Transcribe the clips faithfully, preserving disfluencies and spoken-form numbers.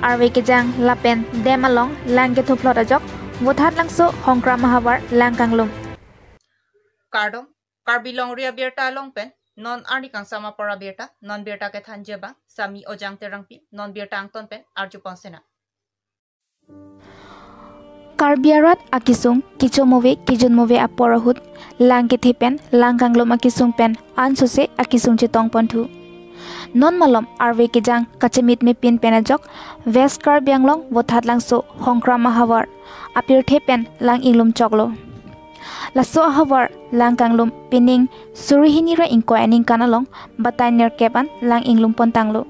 arve kejang lapen dam along lang kethuplot ajok Vothatlangso Hongkram ahavar lang kanglum. Kardom, Karbi Longri Abirta along pen non arni kangsam apor abirta, non birta kethanji abang Sami Ojang Terangpi, non birta angton pen arjupon sena. Karbi arat akesung kecho move kejun move apor ahut lang kethe pen lang kanglum akesung pen ansose akesung chetongpon thu. Non malom arve kejang kachemit mepin pen ajok West Karbi Anglong Vothatlangso Hongkram ahavar apirthe pen lang inglum choklo. Laso ahavar lang kanglum pining suri hini ra ingkoi aningkan along batai nerkep an lang inglum pontanglo.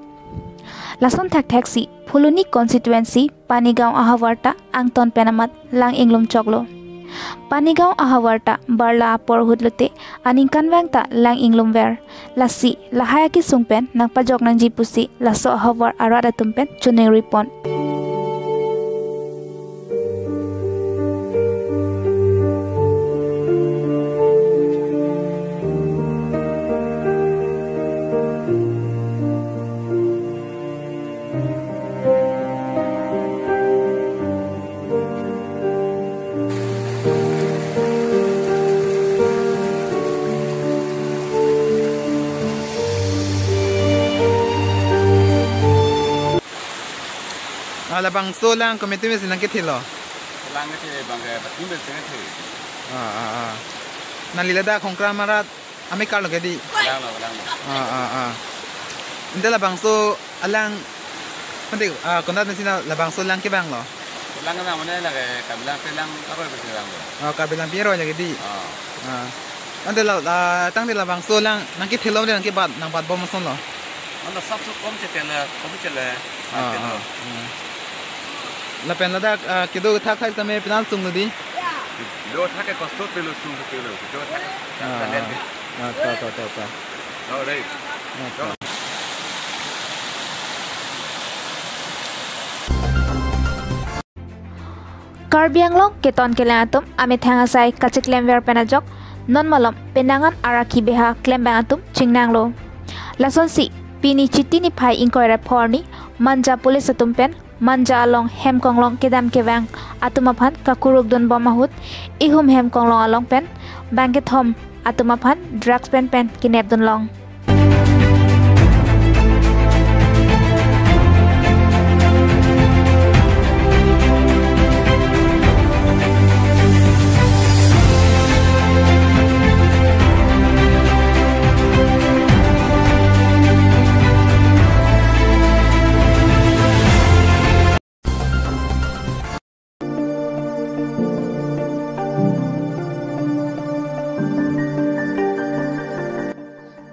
Lason thakthak si Phuloni constituency Panigaon ahavar ta angton pen amat lang inglum choklo. Panigaon ahavar ta barla apor ahut lote aningkanvang ta lang inglum ver. Lasi lahai akesung pen nangpajok nangji pusi laso ahavar arat atum pen choningri pon. Ah, labangso lang kometum si nangkethelo? Lang kethe abang ke batim besi kethe. Ah, ah, ah. Nangli ladak Hongkram arat amekar lo ke dei? Langlo, langlo. Ah, ah, ah. Ante labangso alang, ante, ah, konat nangsi na labangso lang kevanglo? Lang na mane lake Karbi lang pe lang aroi pe lang lo. Oh, Karbi lang pe aroi lake dei? Ah. Ah. Ante la, ah, tangte labangso lang nangkethelo, nangkebat, nangbatbom asonlo? Ante sab so kom chetel, kom chetel. Ah, ah, ah. Lapen ladak, ah, kedo thakthak tame penang sunglo dei? Lo thak ke kosto pelo sung pelo, kedo thak. Ah, ah. Ah, ta, ta, ta, ta. Lo dei. Ah, ta. Karbi Anglong keton kelang atum amethang asai kacheklemver pen ajok non malom penang an arakhi beha klembang atum chingnanglo. Lasonsi pini Chiti niphai ingkoi ra pho arni Manja police atum pen Manja along hem konglong kedam kevang atum aphan kakuruk dunbom ahut ihum hem konglong along pen bangkethom atum aphan drugs pen pen kenep dunlong.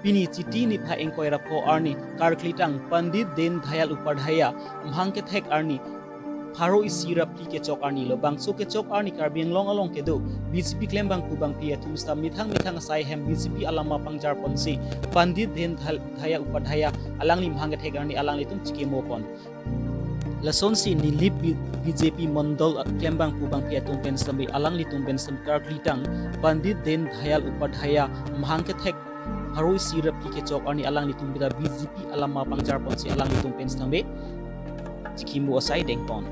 Pini Chiti niphai ingkoi ra pho arni karklitang Pandit Deen Dayal Upadhyaya amahang kethek arni pharo isi ra phli kechok arni lo. Bangso kechok arni Karbi Anglong along kedo B J P klembangpo bangphi atum sita methang methang asai hem B J P alama pangjar ponsi Pandit Deen Dayal Upadhyaya alangli amahang kethek arni alanglitum chikimo pon. Lasonsi Nilip B-, B J P Mondol klembangpo bangphi atum pen sitame alanglitum pen sitame karklitang Pandit Deen Dayal Upadhyaya amahang kethek pharo isi ra phli kechok arni alanglitum bida B J P alama pangjar ponsi alanglitum pen sitame chikimo asai dengpon.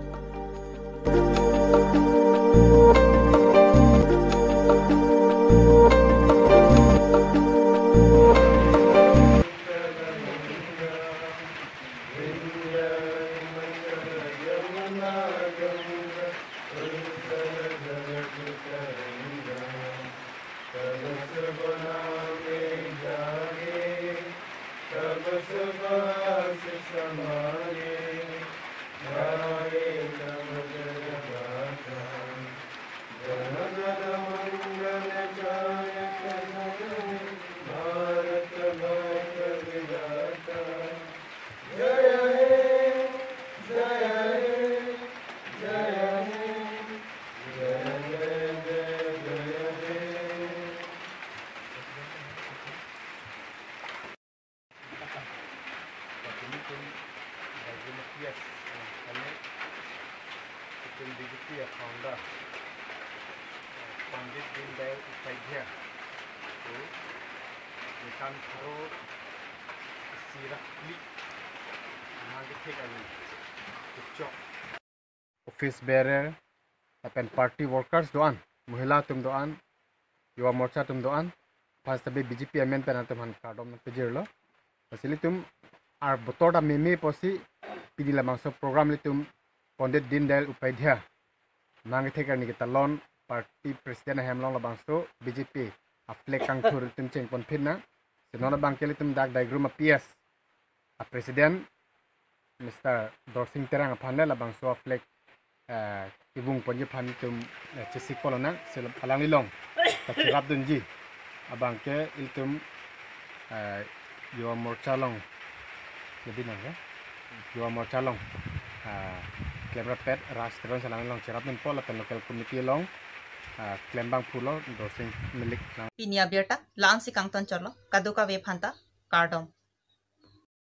Pini tum bagi Mathias, eh, kami, itum B J P a founder, eh, Pandit Deen Dayal Upadhyaya, tu, ningkan pharo isi ra phli amahang kethek arni office bearer, lapen party workers do-an, Mahila atum do-an, Yuva Morcha atum do-an, aphan seta B J P amen pen nangtum aphan kardom nangpajirlo. Lasi ilitum arbotor ta meme pusi pini labangso program ilitum Pandit Deendayal Upadhyaya mang kethek arni ketalon party president ahem along labangso B J P a-flag kangthur ilitum chengponphin nang. Lasi non abangke ilitum dak Daigrum a-P S a-president Mister Dorsing Terang aphan le labangso a-flag, eh, kevung ponji aphan ilitum, eh, chesik polo nang, lasi alangli along ta cherapdunji abangke ilitum, eh, Yuva Morcha along, jadi nang ya, Yuva Morcha along, eh, klemrap pet Raj Teron, lasi alangli along cherapdunpo lapen local committee along, eh, klembangphulo Dorsing Milik nang. Pini abirta la-ansi kangton chotlo, kadokave aphanta kardom.